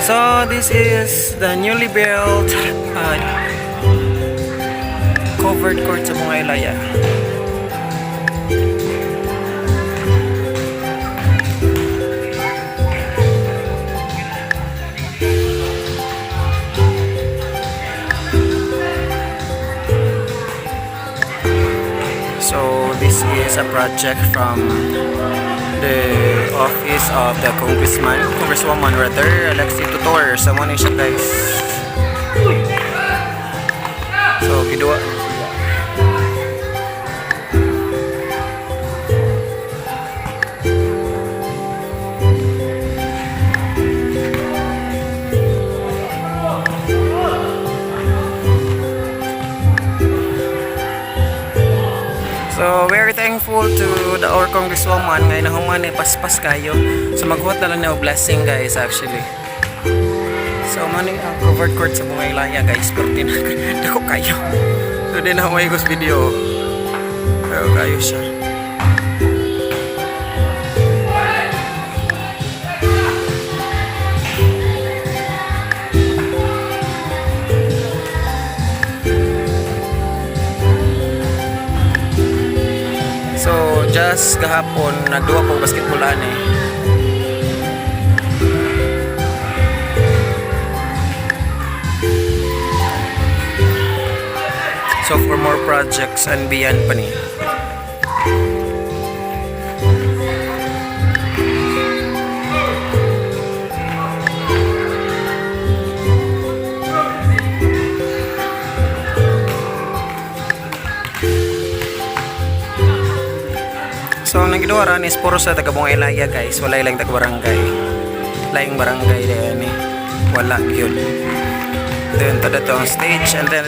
So this is the newly built covered court sa Bunga Ilaya. So this is a project from the office of the congressman, congresswoman rather, Alexi Tutor. So mao ni siya, guys. So giduwa na siya. So very thankful to the our congresswoman nga nahuman ni paspas kayo. So maghuwat na lang na og blessing, guys, actually. So mao ni ang covered court sa Bunga Ilaya, guys, pero dako kayo. So di na ako video. Pero kayo siya. So just gahapon nagduwa ko basketball ani. So for more projects and beyond pa ni. So ang nagiduwa ran is puro sa taga Bunga Ilaya, guys, wala ilang taga barangay. Laing barangay din eh. Wala yun. Then tada to ang stage and then